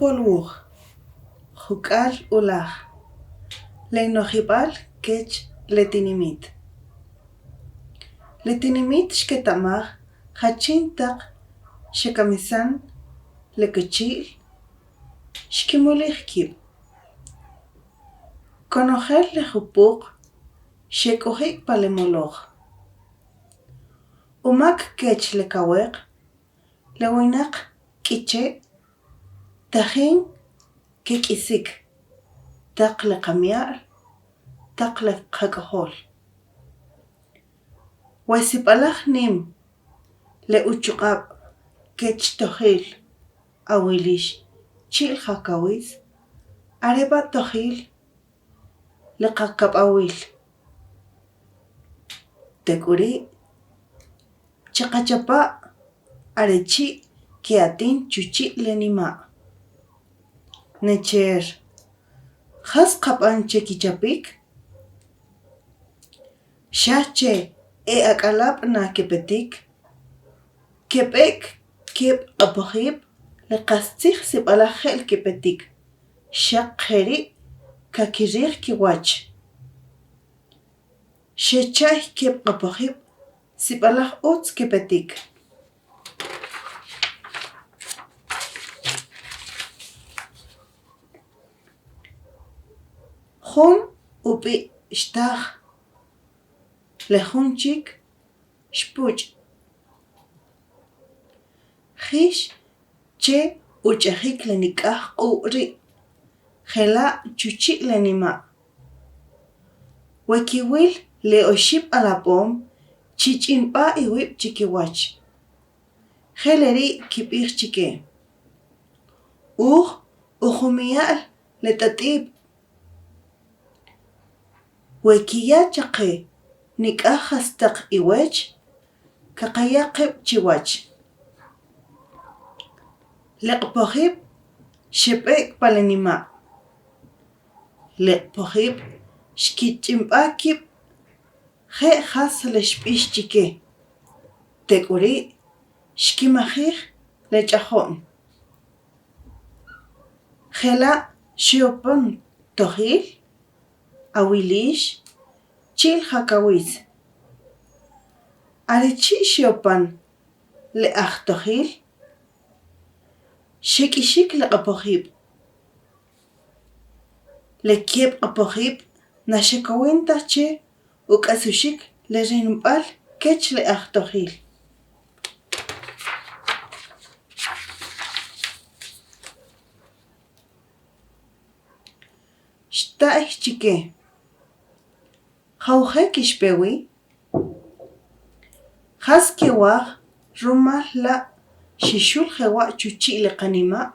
Popol Wuj, Juk'al Ulaj, Le no'jib'al kech le tinimit. Le tinimit xketa'maj jachin taq xekamisan le kachi'l, xkimulij kib'. Konojel le jupuq xek'oji'k pa le moloj. Umak kech le kaweq, le winaq K'iche' tajin kek'isik taq le qamia'l, taq le qak'ojol. We sib'alaj nim le uchuq'ab' kech Tojil, Awilix chi'l Jakawis, are b'a Tojil le qakab'awil. Tek'uri' cheqachapa' are chi' ke'atin chuchi' le nima'. Necher, jas kqab'an che kichapik? Xa che e ak'alab' na kepetik, keb'ek keb' q'apojib' le qastzij sib'alaj je'l kepetik, xaq jeri' kakiriq kiwach. Xecha'y keb' q'apojib' sib'alaj utz kepetik. Jun ub'i' xtaj, le jun chik xpuch'. Jix che uch'ajik le nik'aj q'u' ri' jela' chuchi' le nima'. We kiwil le oxib' alab'om chich'inb'a iwib' chikiwach. Je le ri' kib'ij chike, Uj ujumi'al le tat'ib'. We kiya chaqe nik'aj jastaq iwech, kaqaya qib' chiwach. Le q'pojib' xeb'ek pa le nima'. Le q'pojib' xkich'inb'a kib' je' jas le xb'ix chike, tek'uri' xkimajij le ch'ajo'n. Jela' xe'opan Tojil, Awilix, chi'l Jakawis. Are chi' xe'opan le ajtojil, xek'ixik le q'apojib'. Le keb' q'apojib' na xekowin taj che uk'asuxik le rinb'al kech le ajtojil. Xta'y chike, Jawje' kixpe wi? Jas kiwaj rumal la' xixul jewa' chuchi' le qanima'?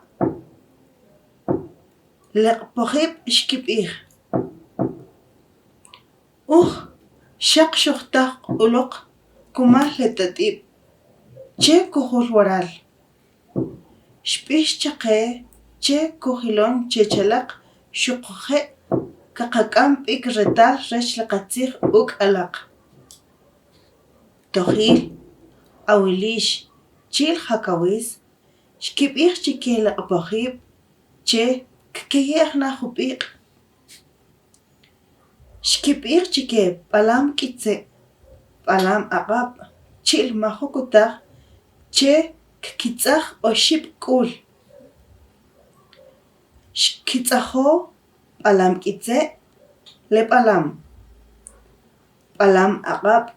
Le q'apojib' xkib'ij: Uj xaq xojtaq uloq kumal le tat'ib' che kujul waral. Xb'ix chaqe che kujilon chech alaq xuquje' kaqak'am b'ik retal rech le qatzij uk' alaq. Tojil, Awilix, chi'l Jakawis xkib'ij chike le q'apojib' che kkeye'j na jub'iq'. Xkib'ij chike B'alam K'itze', B'alam Aq'ab' chi'l Majukutaj che kkitz'aj oxib' k'ul. Xkitz'ajo B'alam K'itze' le b'alam, B'alam Aq'ab'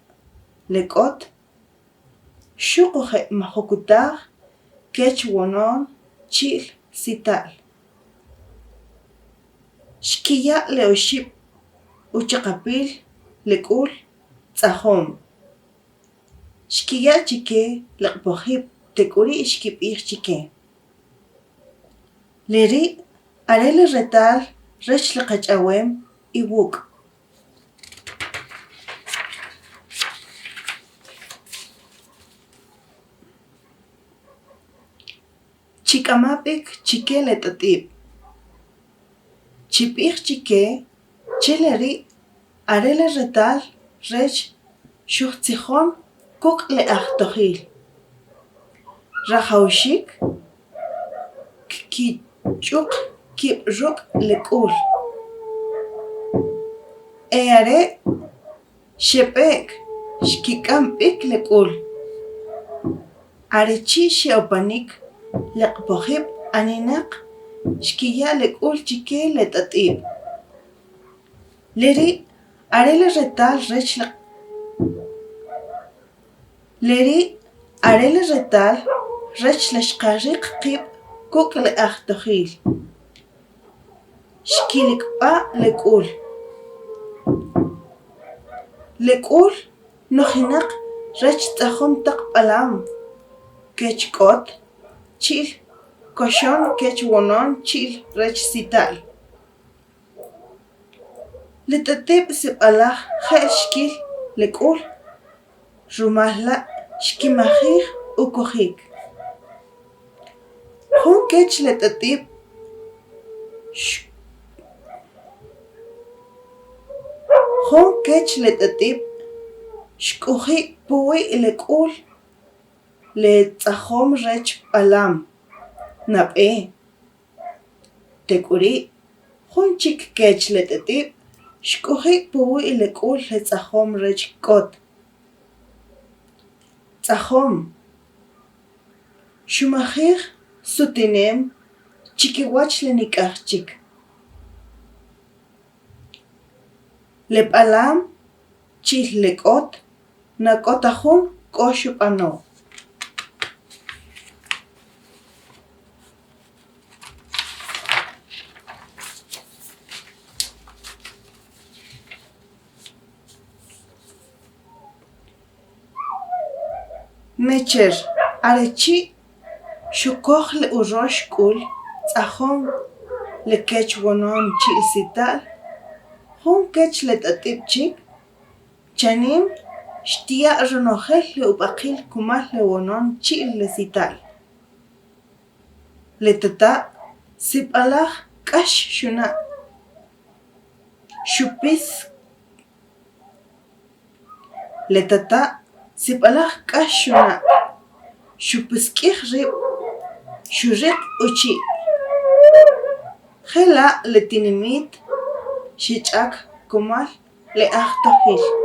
le k'ot, xuquje' Majukutaj kech wonon chi'l sita'l. Xkiya' le oxib' uch'aqapil le k'ul tz'ajom. Xkiya' chike le q'apojib' tek'uri' xkib'ij chike, Le ri' are le retal rech le qach'awem iwuk'. Chik'ama b'ik chike le tat'ib'. Chib'ij chike che le ri' are le retal rech xujtzijon kuk' le ajtojil. Rajawaxik Xkich'uq kib' ruk' le k'ul. E are' xeb'ek xkik'am b'ik le k'ul. Are chi' xe'opanik le q'apojib' aninaq xkiya' le k'ul chike le tat'ib'. Le ri' are le retal rech le Le ri' are le retal rech le xqariq qib' kuk' le ajtojil. Xkilik'b'a' le k'ul. Le k'ul nojinaq rech tz'ajom taq b'alam kech k'ot, chi'l koxon kech wonon chi'l rech sita'l. Le tatib' sib'alaj je'l xkil le k'ul, rumal la' xkimajij ukojik. Jun kech le tatib' Jun kech le tatib' xk'uji' puwi' le k'ul le tz'ajom rech b'alam, nab'e. Tek'uri', jun chik kech le t'et'ib' xk'uji' puwi' le k'ul le tz'ajom rech k'ot. Tz'ajom. Xumajij sutinem chikiwach le nik'aj chik. Le b'alam chi'l le k'ot na k'o ta jun k'o xub'ano. Necher are chi' xukoj le urox k'ul tz'ajom le kech wonon chi'l sita'l, jun kech le t'at'ib' chik, Chanim xtiya' ronojel le ub'aqil kumal le wonon chi'l le sita'l. Le tata' sib'alaj k'ax xuna'. Xupis Le tata' sib'alaj k'ax xuna'. Xupisk'ij rib', xuriq uchi'. Je la' le tinimit xech'ak kumal le ajtojil.